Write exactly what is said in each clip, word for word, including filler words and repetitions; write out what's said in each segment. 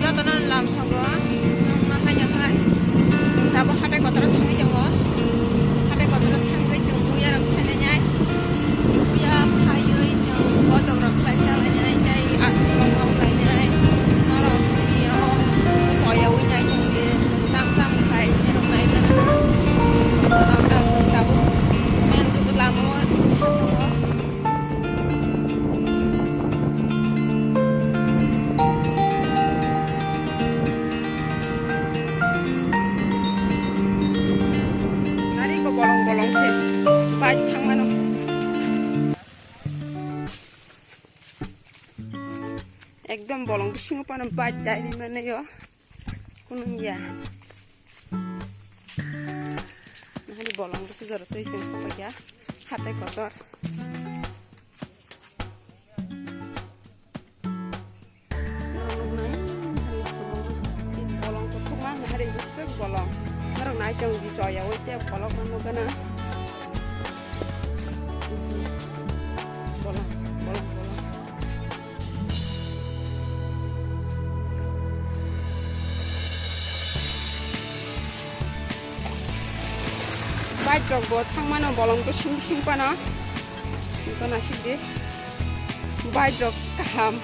Jotono lamsogo, ma hai ya hai. Tabuk hatai kotor thangwi tongo. Hatai kotor thangwi chwng puya rok khainai. Puya phaiwi chwng bojok rok khlai chalainai tei alu rok rok lainai. Norok yo soya wi nai chwng de tam tam khai norok nai mano. Norok ang tabuk main road lama o thangwi tongo. Gari ko bolong bolong se bike thangmano. Ekdom bolong bisingo pano bike dai ri mane yo. Kunung ya. Nahani bolong bisi jora tei seng kopa ya. Hatai kotor. Norok nuknai, bolong kuthukma, hari bwswk bolong. Norok nai tong di choya, oi te kolok no nukgana. Bolong, bolong, bolong. Bike rok bo thangmano bolong bising bising phano. Nukgana sidi. Bike rok kaham.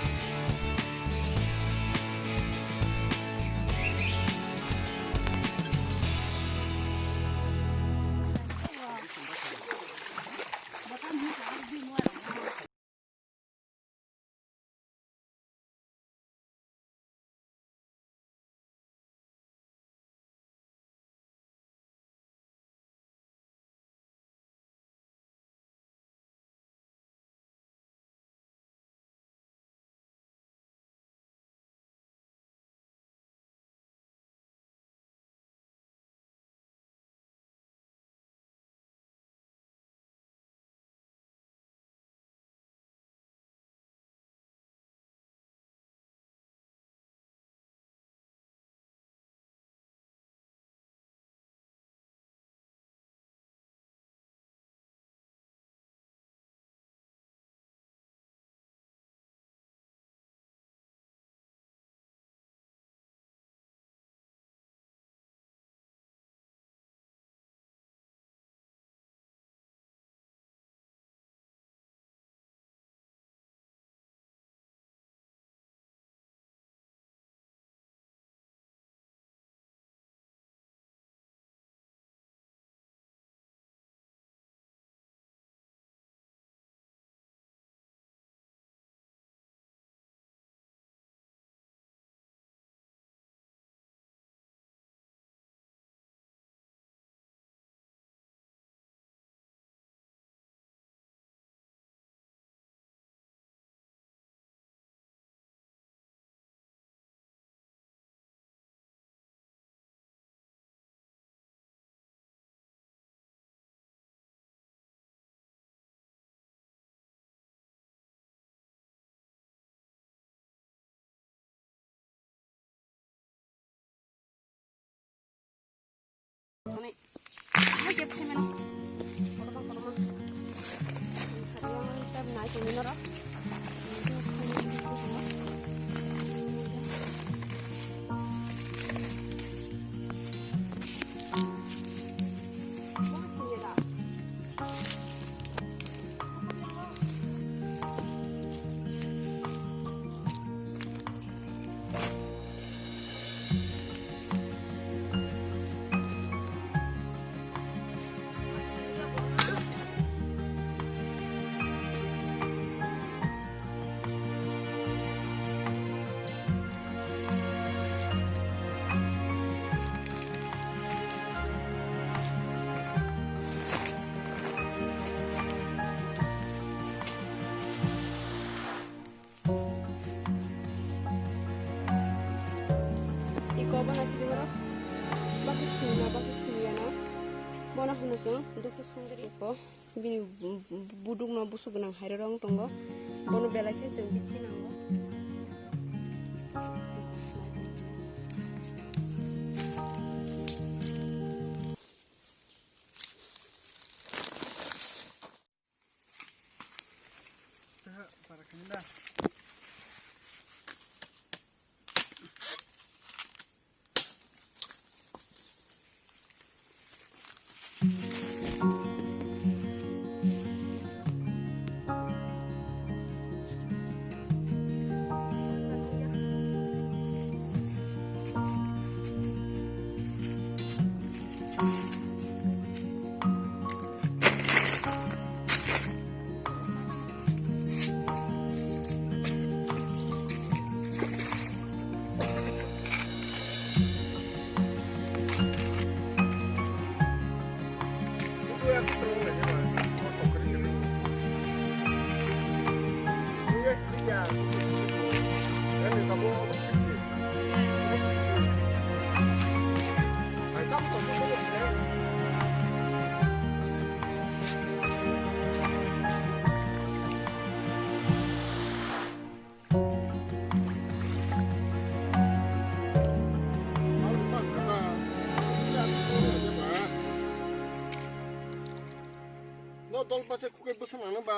Iko bono sidi oro baksa sini na baksa sini ya no. Bono hino chwng dosa songdari iko. Bini buduk no busuk gwnang hai rong tongo. Bono belai khe chwng bikhi nango. Tol pase khukai bwswk nang ba.